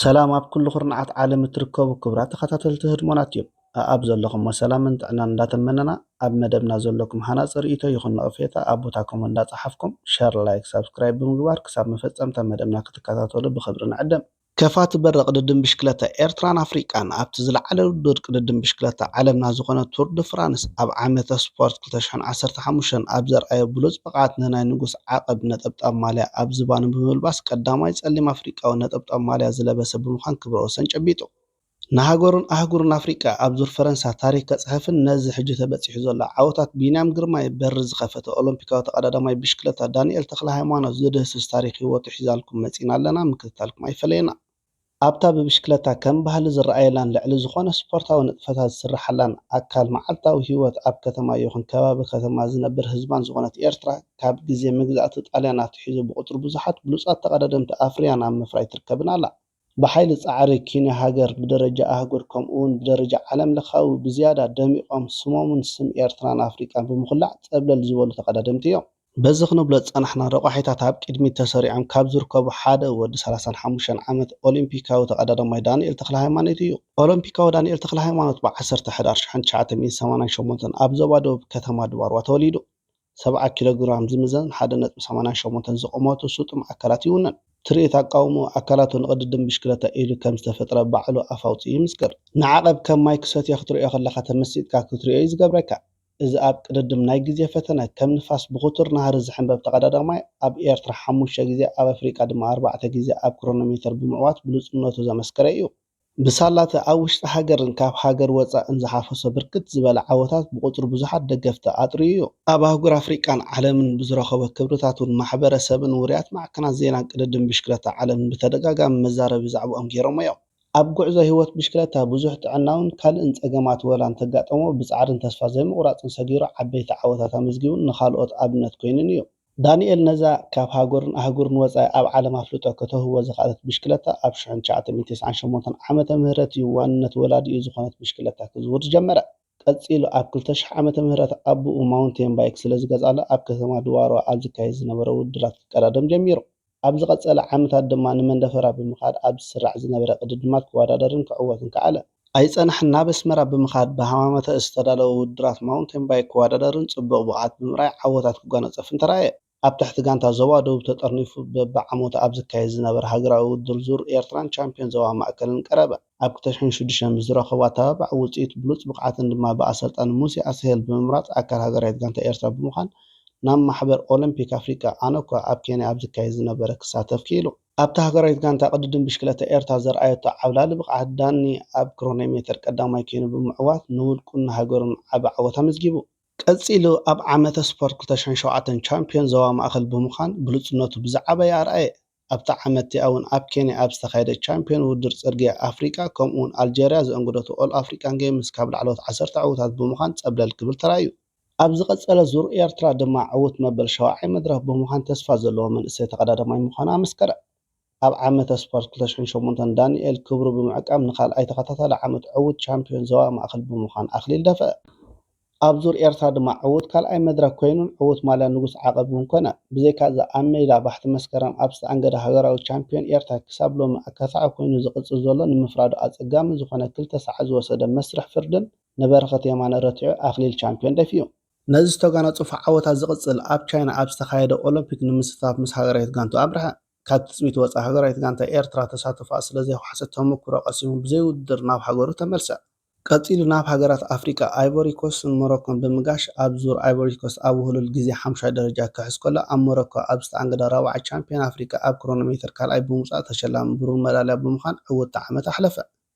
ሰላም ኣብ ኩሉ ኩርናዓት ዓለም እትርከቡ ክቡራት ተኸታተልቲ ህድሞና ቲዩብ፣ ኣኣብ ዘለኹሞ ሰላምን ጥዕናን እንዳተመነና፣ ኣብ መደብና ዘለኩም ሃናጺ ርእይቶ ይኹን ነቐፌታ ኣብ ቦታኩም እንዳጸሓፍኩም፣ ሸር፣ ላይክ፣ ሳብስክራይብ ብምግባር ክሳብ መፈጸምታ መደብና ክትከታተሉ ብኽብሪ ንዕድም። ከፋቲ በሪ ቅድድም ብሽክለታ ኤርትራን ኣፍሪቃን ኣብቲ ዝለዓለ ውድድር ቅድድም ብሽክለታ ዓለምና ዝኾነ ቱር ድ ፍራንስ ኣብ ዓመተ ስፖርት ክልተ ሽሕን ዓሰርተ ሓሙሽተን ኣብ ዘርኣዮ ብሉጽ ብቕዓት ንናይ ንጉስ ዓቐብ ነጠብጣብ ማልያ ኣብ ዝባኑ ብምልባስ ቀዳማይ ጸሊም ኣፍሪቃዊ ነጠብጣብ ማልያ ዝለበሰ ብምዃን ክብረ ወሰን ጨቢጡ። ንሃገሩን ኣህጉርን ኣፍሪቃ ኣብ ዙር ፈረንሳ ታሪኽ ከጽሕፍን ነዚ ሕጂ ተበጺሑ ዘሎ ዓወታት ቢንያም ግርማይ በሪ ዝኸፈተ ኦሎምፒካዊ ተቐዳዳማይ ብሽክለታ ዳንኤል ተኽለሃይማኖት ዝድህስስ ታሪኽ ህይወቱ ሒዛልኩም መጺና ኣለና፣ ምክትታልኩም ኣይፈለየና። ኣብታ ብብሽክለታ ከም ባህሊ ዝረኣየላን ልዕሊ ዝኾነ ስፖርታዊ ንጥፈታት ዝስርሓላን ኣካል መዓልታዊ ህይወት ኣብ ከተማ ይኹን ከባቢ ከተማ ዝነብር ህዝባን ዝኾነት ኤርትራ፣ ካብ ግዜ መግዛእቲ ጣልያን ኣትሒዙ ብቁጽሪ ብዙሓት ብሉጻት ተቐዳደምቲ ኣፍርያ ኣብ ምፍራይ ትርከብን ኣላ። ብሓይሊ ጻዕሪ ኪነ ሃገር ብደረጃ ኣህጉር ከምኡውን ብደረጃ ዓለም ለኻዊ ብዝያዳ ደሚቖም ስሞምን ስም ኤርትራን ኣፍሪቃን ብምኹላዕ ጸብለል ዝበሉ ተቐዳደምቲ እዮም። በዚ ክንብሎ ዝጸናሕና ረቋሒታት ኣብ ቅድሚት ተሰሪዖም ካብ ዝርከቡ ሓደ ወዲ ሰላሳን ሓሙሽተን ዓመት ኦሊምፒካዊ ተቐዳዳማይ ዳንኤል ተኽለሃይማኖት እዩ። ኦሎምፒካዊ ዳንኤል ተኽለሃይማኖት ብ ዓሰርተ ሕዳር ሽሕን ትሽዓተ ሚእትን ሰማንያን ሸሞንተን ኣብ ዞባ ደቡብ ከተማ ድባርዋ ተወሊዱ። ሰብዓ ኪሎ ግራም ዝምዘን ሓደ ነጥቢ ሰማንያን ሸሞንተን ዝቑመቱ ስጡም ኣካላት ይውንን። ትርኢት ኣቃውምኡ ኣካላቱ ንቕድድም ብሽክለታ ኢሉ ከም ዝተፈጥረ ባዕሉ ኣፍ ኣውጺኡ ይምስክር። ንዓቐብ ከም ማይ ክሰትዮ ክትርእዮ ከለኻ ተመሲጥካ ክትርእዮ እዩ ዝገብረካ። እዚ ኣብ ቅድድም ናይ ግዜ ፈተነ፣ ከም ንፋስ ብኽቱር ናህሪ ዝሕንበብ ተቐዳዳማይ፣ ኣብ ኤርትራ ሓሙሽተ ግዜ፣ ኣብ ኣፍሪቃ ድማ ኣርባዕተ ግዜ ኣብ ክሮኖሜተር ብምዕዋት ብሉጽነቱ ዘመስከረ እዩ። ብሳላቲ ኣብ ውሽጢ ሃገርን ካብ ሃገር ወጻእን ዝሓፈሶ ብርክት ዝበለ ዓወታት ብቁጽሪ ብዙሓት ደገፍቲ ኣጥርዩ እዩ። ኣብ ኣህጉር ኣፍሪቃን ዓለምን ብዝረኸቦ ክብርታት እውን ማሕበረሰብን ውርያት ማዕከናት ዜናን ቅድድም ብሽክለታ ዓለምን ብተደጋጋሚ መዛረቢ ዛዕባኦም ገይሮሞ እዮም። ኣብ ጉዕዞ ህይወት ብሽክለታ ብዙሕ ጥዕናውን ካልእን ጸገማት ወላ እንተጋጠሞ ብጻዕርን ተስፋ ዘይምቑራጽን ሰጊሩ ዓበይቲ ዓወታት ኣመዝጊቡን ንኻልኦት ኣብነት ኮይኑን እዩ። ዳንኤል ነዛ ካብ ሃገሩን ኣህጉርን ወጻኢ ኣብ ዓለም ኣፍልጦ ከተውህቦ ዝኸኣለት ብሽክለታ ኣብ ሽሕን ትሽዓተ ሚእትን ተስዓን ሸሞንተን ዓመተ ምህረት እዩ ዋንነት ወላዲኡ ዝኾነት ብሽክለታ ክዝውር ዝጀመረ። ቀጺሉ ኣብ ክልተ ሽሕ ዓመተ ምህረት ኣቦኡ ማውንቴን ባይክ ስለ ዝገዝኣሉ ኣብ ከተማ ድባርዋ ኣብ ዝካየድ ዝነበረ ውድድራት ክቀዳደም ጀሚሩ። ኣብ ዝቐጸለ ዓመታት ድማ ንመንደፈራ ብምኻድ ኣብ ዝስራዕ ዝነበረ ቅድድማት ክወዳደርን ክዕወትን ከኣለ። ኣይጸንሐን፣ ናብ ኣስመራ ብምኻድ ብሃማመተ ዝተዳለወ ውድድራት ማውንቴን ባይክ ክወዳደርን ጽቡቕ ብቕዓት ብምርኣይ ዓወታት ክጓናጸፍን ተራእየ። ኣብ ትሕቲ ጋንታ ዞባ ደቡብ ተጠርኒፉ በብዓመቱ ኣብ ዝካየድ ዝነበረ ሃገራዊ ውድድር ዙር ኤርትራን ቻምፒዮን ዞባ ማእከልን ቀረበ። ኣብ ክልተ ሽሕን ሽዱሽተን ብዝረኸቦ ኣተባባዒ ውጽኢት ብሉጽ ብቕዓትን ድማ ብኣሰልጣኒ ሙሴ ኣስሄል ብምምራጽ ኣካል ሃገራዊት ጋንታ ኤርትራ ብምዃን ናብ ማሕበር ኦሎምፒክ ኣፍሪቃ ኣነኳ ኣብ ኬንያ ኣብ ዝካየድ ዝነበረ ክሳተፍ ክኢሉ። ኣብታ ሃገራዊት ጋንታ ቅድድም ብሽክለታ ኤርትራ ዘርኣየቶ ዓብላሊ ብቕዓት ዳኒ ኣብ ክሮኖሜተር ቀዳማይ ኮይኑ ብምዕዋት ንውልቁን ንሃገሩን ዓቢ ዓወት ኣመዝጊቡ። ቀጺሉ ኣብ ዓመተ ስፖርት ክልተ ሽሕን ሸውዓተን ቻምፒዮን ዞባ ማእከል ብምዃን ብሉጽነቱ ብዝዓበየ ኣርኣየ። ኣብታ ዓመት እቲኣ እውን ኣብ ኬንያ ኣብ ዝተኻየደ ቻምፒዮን ውድድር ጽርግያ ኣፍሪቃ ከምኡውን ኣልጀርያ ዘእንግደቱ ኦል ኣፍሪቃን ጌምስ ካብ ላዕለዎት ዓሰርተ ዕዉታት ብምዃን ጸብለል ክብል ተራእዩ። ኣብ ዝቐጸለ ዙር ኤርትራ ድማ ዕዉት መበል ሸውዓይ መድረኽ ብምዃን ተስፋ ዘለዎ መንእሰይ ተቐዳዳማይ ምዃኑ ኣመስከረ። ኣብ ዓመተ ስፖርት ክልተ ሽሕን ሸሞንተን ዳንኤል ክብሩ ብምዕቃብ ንኻልኣይ ተኸታታሊ ዓመት ዕዉት ቻምፒዮን ዞባ ማእከል ብምዃን ኣኽሊል ደፍአ። ኣብ ዙር ኤርትራ ድማ ዕዉት ካልኣይ መድረኽ ኮይኑን ዕዉት ማልያ ንጉስ ዓቐብ እውን ኮነ። ብዘይካዚ ኣብ ሜዳ ባሕቲ መስከረም ኣብ ዝተኣንገደ ሃገራዊ ቻምፒዮን ኤርትራ ክሳብ ሎሚ ኣካታዒ ኮይኑ ዝቕጽል ዘሎ ንምፍራዱ ኣጸጋሚ ዝኾነ ክልተ ሰዓት ዝወሰደ መስርሕ ፍርድን ንበረኸት የማነ ረቲዑ ኣኽሊል ቻምፒዮን ደፊኡ። ነዚ ዝተጓናጸፎ ዓወታት ዝቕጽል ኣብ ቻይና ኣብ ዝተኻየደ ኦሎምፒክ ንምስታፍ ምስ ሃገራዊት ጋንቱ ኣምርሐ። ካብ ትጽቢት ወጻኢ ሃገራዊት ጋንታ ኤርትራ ተሳትፎኣ ስለ ዘይወሓሰት ተመኩሮ ቀሲሙ ብዘይ ውድድር ናብ ሃገሩ ተመልሰ። ቀጺሉ ናብ ሃገራት ኣፍሪቃ ኣይቮሪ ኮስትን ሞሮኮን ብምጋሽ ኣብ ዙር ኣይቮሪ ኮስት ኣብ ውህሉል ግዜ ሓሙሻይ ደረጃ ክሕዝ ከሎ ኣብ ሞሮኮ ኣብ ዝተኣንገደ ራብዓይ ቻምፒዮን ኣፍሪቃ ኣብ ክሮኖሜተር ካልኣይ ብምውጻእ ተሸላሚ ብሩር መዳልያ ብምዃን ዕውት ዓመት ኣሕለፈ።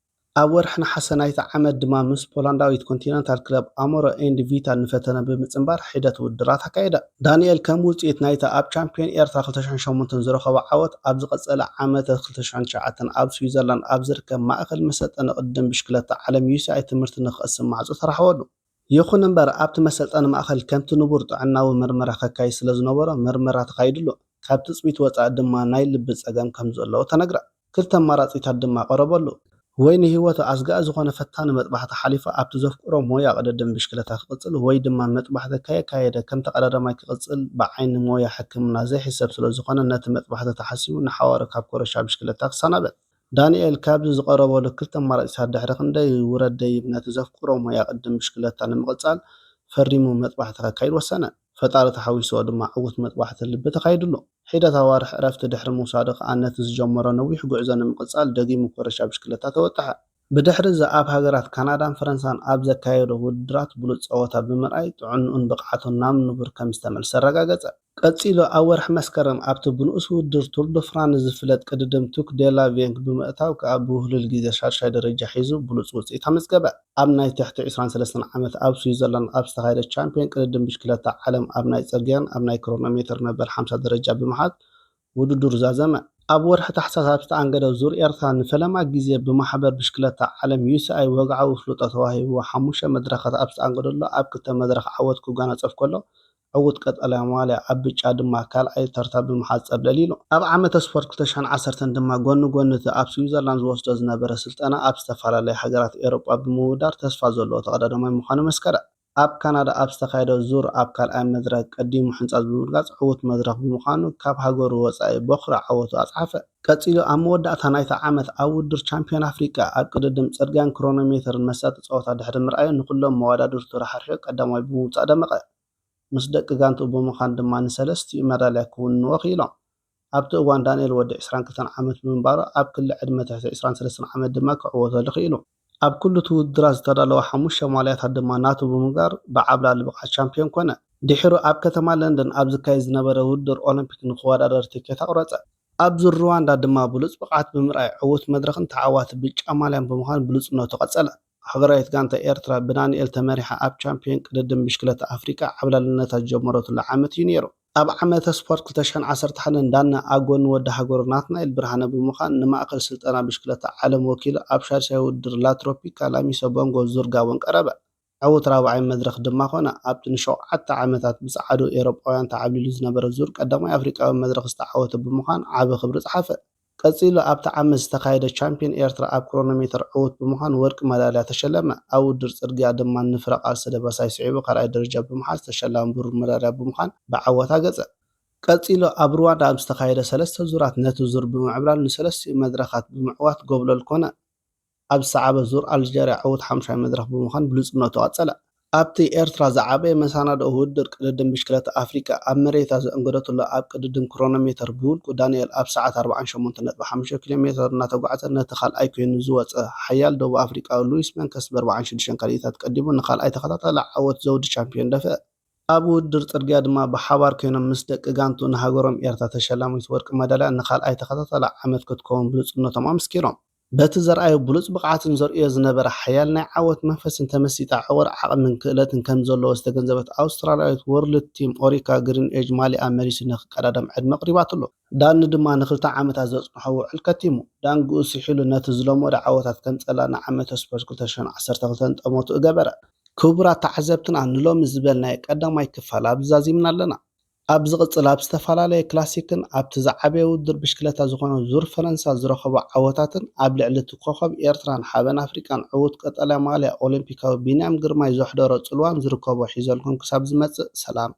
ኣብ ወርሒ ነሓሰ ናይቲ ዓመት ድማ ምስ ፖላንዳዊት ኮንቲነንታል ክለብ ኣሞረ ኤንድ ቪታል ንፈተነ ብምጽንባር ሒደት ውድድራት ኣካየደ። ዳንኤል ከም ውጽኢት ናይቲ ኣብ ቻምፒዮን ኤርትራ ክልተ ሽሕን ሸሞንተን ዝረኸቦ ዓወት ኣብ ዝቐጸለ ዓመተ ክልተ ሽሕን ትሽዓተን ኣብ ስዊዘርላንድ ኣብ ዝርከብ ማእከል መሰልጠኒ ቅድድም ብሽክለታ ዓለም ዩ ሲ ኣይ ትምህርቲ ንክቕስም ማዕጾ ተራሕወሉ። ይኹን እምበር ኣብቲ መሰልጠኒ ማእከል ከምቲ ንቡር ጥዕናዊ መርመራ ከካይድ ስለ ዝነበሮ መርመራ ተኻይድሉ። ካብ ትጽቢት ወጻኢ ድማ ናይ ልቢ ጸገም ከም ዘለዎ ተነግረ። ክልተ ኣማራጺታት ድማ ቀረበሉ። ወይ ንህይወቱ ኣስጋኢ ዝኾነ ፈታኒ መጥባሕቲ ሓሊፉ ኣብቲ ዘፍቅሮ ሞያ ቅድድም ብሽክለታ ክቕጽል ወይ ድማ መጥባሕቲ ከየካየደ ከም ተቐዳዳማይ ክቕጽል ብዓይኒ ሞያ ሕክምና ዘይሕሰብ ስለ ዝኾነ ነቲ መጥባሕቲ ተሓሲሙ ንሓዋሩ ካብ ኮረሻ ብሽክለታ ክሰናበት። ዳንኤል ካብዚ ዝቐረበሉ ክልተ ኣማራጺታት ድሕሪ ክንደይ ውረድ ደይብ ነቲ ዘፍቅሮ ሞያ ቅድድም ብሽክለታ ንምቕጻል ፈሪሙ መጥባሕቲ ከካይድ ወሰነ። ፈጣሪ ተሓዊስዎ ድማ ዕዉት መጥባሕቲ ልቢ ተኻይድሉ። ሒደት ኣዋርሕ ዕረፍቲ ድሕሪ ምውሳዱ ከኣ ነቲ ዝጀመሮ ነዊሕ ጉዕዞ ንምቕጻል ደጊሙ ኮረሻ ብሽክለታ ተወጥሐ። ብድሕሪ እዚ ኣብ ሃገራት ካናዳን ፈረንሳን ኣብ ዘካየዶ ውድድራት ብሉጽ ጸወታ ብምርኣይ ጥዕንኡን ብቕዓቱን ናብ ንቡር ከም ዝተመልሰ ኣረጋገጸ። ቀጺሉ ኣብ ወርሒ መስከረም ኣብቲ ብንኡስ ውድድር ቱር ደ ፍራንስ ዝፍለጥ ቅድድም ቱክ ዴ ላ ቬንግ ብምእታው ከኣ ብውህሉል ግዜ ሻድሻይ ደረጃ ሒዙ ብሉጽ ውጽኢት ኣመዝገበ። ኣብ ናይ ትሕቲ ዕስራን ሰለስተን ዓመት ኣብ ስዊዘርላንድ ኣብ ዝተኻየደ ቻምፒዮን ቅድድም ብሽክለታ ዓለም ኣብ ናይ ጽርግያን ኣብ ናይ ክሮኖሜተር መበል ሓምሳ ደረጃ ብምሓዝ ውድድሩ ዛዘመ። ኣብ ወርሒ ታሕሳስ ኣብ ዝተኣንገደ ዙር ኤርትራ ንፈለማ ግዜ ብማሕበር ብሽክለታ ዓለም ዩ ሲ ኣይ ወግዓዊ ኣፍልጦ ተዋሂብዎ ሓሙሽተ መድረኻት ኣብ ዝተኣንገደሉ ኣብ ክልተ መድረኽ ዓወት ክጓናጸፍ ከሎ ዕዉት ቀጠልያ ማልያ ኣብ ብጫ ድማ ካልኣይ ተርታ ብምሓዝ ጸብለል ኢሉ። ኣብ ዓመተ ስፖርት ክልተ ሽሕን ዓሰርተን ድማ ጎኒ ጎኒ እቲ ኣብ ስዊዘርላንድ ዝወስዶ ዝነበረ ስልጠና ኣብ ዝተፈላለያ ሃገራት ኤውሮጳ ብምውዳር ተስፋ ዘለዎ ተቐዳዳማይ ምዃኑ መስከረ። ኣብ ካናዳ ኣብ ዝተኻየደ ዙር ኣብ ካልኣይ መድረኽ ቀዲሙ ሕንጻጽ ብምርጋጽ ዕዉት መድረኽ ብምዃኑ ካብ ሃገሩ ወጻኢ በኹሪ ዓወቱ ኣጽሓፈ። ቀጺሉ ኣብ መወዳእታ ናይቲ ዓመት ኣብ ውድድር ቻምፒዮን ኣፍሪቃ ኣብ ቅድድም ጽርግያን ክሮኖሜተርን መሳጢ ጸወታ ድሕሪ ምርኣዩ ንኹሎም መወዳድርቱ ራሕሪሑ ቀዳማይ ብምውጻእ ደመቐ። ምስ ደቂ ጋንትኡ ብምዃን ድማ ንሰለስቲኡ መዳልያ ክውንዎ ክኢሎም። ኣብቲ እዋን ዳንኤል ወዲ ዕስራን ክልተን ዓመት ብምንባሩ ኣብ ክሊ ዕድመ ትሕቲ ዕስራን ሰለስተን ዓመት ድማ ክዕወተሉ ክኢሉ። ኣብ ኩሉ እቲ ውድድራት ዝተዳለዋ ሓሙሽተ ማልያታት ድማ ናቱ ብምግባር ብዓብላሊ ብቕዓት ቻምፒዮን ኮነ። ድሒሩ ኣብ ከተማ ለንደን ኣብ ዝካየድ ዝነበረ ውድድር ኦሎምፒክ ንክወዳደር ትኬት ኣቑረጸ። ኣብ ዙር ሩዋንዳ ድማ ብሉጽ ብቕዓት ብምርኣይ ዕዉት መድረኽን ተዓዋቲ ብጫ ማልያን ብምዃን ብሉጽነቱ ቀጸለ። ሃገራዊት ጋንታ ኤርትራ ብዳንኤል ተመሪሓ ኣብ ቻምፒዮን ቅድድም ብሽክለታ ኣፍሪቃ ዓብላልነታ ዝጀመረትሉ ዓመት እዩ ነይሩ። ኣብ ዓመተ ስፖርት ክልተ ሽሕን ዓሰርተ ሓደን ዳና ኣብ ጎኒ ወዲ ሃገሩ ናትናኤል ብርሃነ ብምዃን ንማእከል ስልጠና ብሽክለታ ዓለም ወኪሉ ኣብ ሻድሻይ ውድድር ላ ትሮፒካ ላሚሶ ቦንጎ ዙር ጋቦን ቀረበ። ዕዉት ራብዓይ መድረኽ ድማ ኮነ። ኣብቲ ንሸውዓተ ዓመታት ብጸዓዱ ኤውሮጳውያን ተዓብሊሉ ዝነበረ ዙር ቀዳማይ ኣፍሪቃዊ መድረኽ ዝተዓወተ ብምዃን ዓቢ ክብሪ ጸሓፈ። ቀጺሉ ኣብቲ ዓመት ዝተኻየደ ቻምፒዮን ኤርትራ ኣብ ክሮኖሜተር ዕዉት ብምዃን ወርቂ መዳልያ ተሸለመ። ኣብ ውድድር ጽርግያ ድማ ንፍረ ቃልሲ ደበሳይ ስዒቡ ካልኣይ ደረጃ ብምሓዝ ተሸላሚ ብሩር መዳልያ ብምዃን ብዓወት ኣገጸ። ቀጺሉ ኣብ ሩዋንዳ ኣብ ዝተኻየደ ሰለስተ ዙራት ነቲ ዙር ብምዕብላል ንሰለስቲኡ መድረኻት ብምዕዋት ጎብለል ኮነ። ኣብ ዝሰዓበ ዙር ኣልጀርያ ዕዉት ሓሙሻይ መድረኽ ብምዃን ብሉጽነቱ ቀጸለ። ኣብቲ ኤርትራ ዝዓበየ መሰናድኦ ውድድር ቅድድም ብሽክለታ ኣፍሪቃ ኣብ መሬታ ዘእንገደትሉ ኣብ ቅድድም ክሮኖሜተር ብውልቁ ዳንኤል ኣብ ሰዓት ኣርባዓን ሸሞንተን ነጥቢ ሓሙሽተ ኪሎ ሜተር እናተጓዕዘ ነቲ ካልኣይ ኮይኑ ዝወጸ ሓያል ደቡብ ኣፍሪቃዊ ሉዊስ መንከስ ብ ኣርባዓን ሽዱሽተን ካልኢታት ቀዲሙ ንኻልኣይ ተኸታታሊ ዓወት ዘውዲ ቻምፒዮን ደፍአ። ኣብ ውድድር ጽርግያ ድማ ብሓባር ኮይኖም ምስ ደቂ ጋንቱ ንሃገሮም ኤርትራ ተሸላሚት ወርቂ መዳልያ ንኻልኣይ ተኸታታሊ ዓመት ክትከውን ብሉጽነቶም ኣመስኪሮም። በቲ ዘርኣዮ ብሉጽ ብቕዓትን ዘርእዮ ዝነበረ ሓያል ናይ ዓወት መንፈስን ተመሲጣ ዕቑር ዓቕምን ክእለትን ከም ዘለዎ ዝተገንዘበት ኣውስትራልያዊት ወርልድ ቲም ኦሪካ ግሪን ኤጅ ማሊኣ መሊሱ ንክቀዳደም ዕድመ ኣቕሪባትሉ። ዳኒ ድማ ንክልተ ዓመታት ዘጽንሖ ውዕል ከቲሙ። ዳንግኡ ስሒሉ ነቲ ዝለመዶ ዓወታት ከምጸላ ንዓመተ ስፖርት ክልተ ሽሕን ዓሰርተ ክልተን ጠመቱ እገበረ። ክቡራት ተዓዘብትና ንሎሚ ዝበልናዮ ቀዳማይ ክፋል ኣብዚ ዛዚምና ኣለና። ኣብ ዝቕጽል ኣብ ዝተፈላለየ ክላሲክን ኣብቲ ዝዓበየ ውድድር ብሽክለታ ዝኾነ ዙር ፈረንሳ ዝረኸቦ ዓወታትን ኣብ ልዕሊ እቲ ኮኸብ ኤርትራን ሓበን ኣፍሪቃን ዕዉት ቀጠልያ ማልያ ኦሎምፒካዊ ቢንያም ግርማይ ዘሕደሮ ጽልዋን ዝርከቦ ሒዘልኩም ክሳብ ዝመጽእ ሰላም።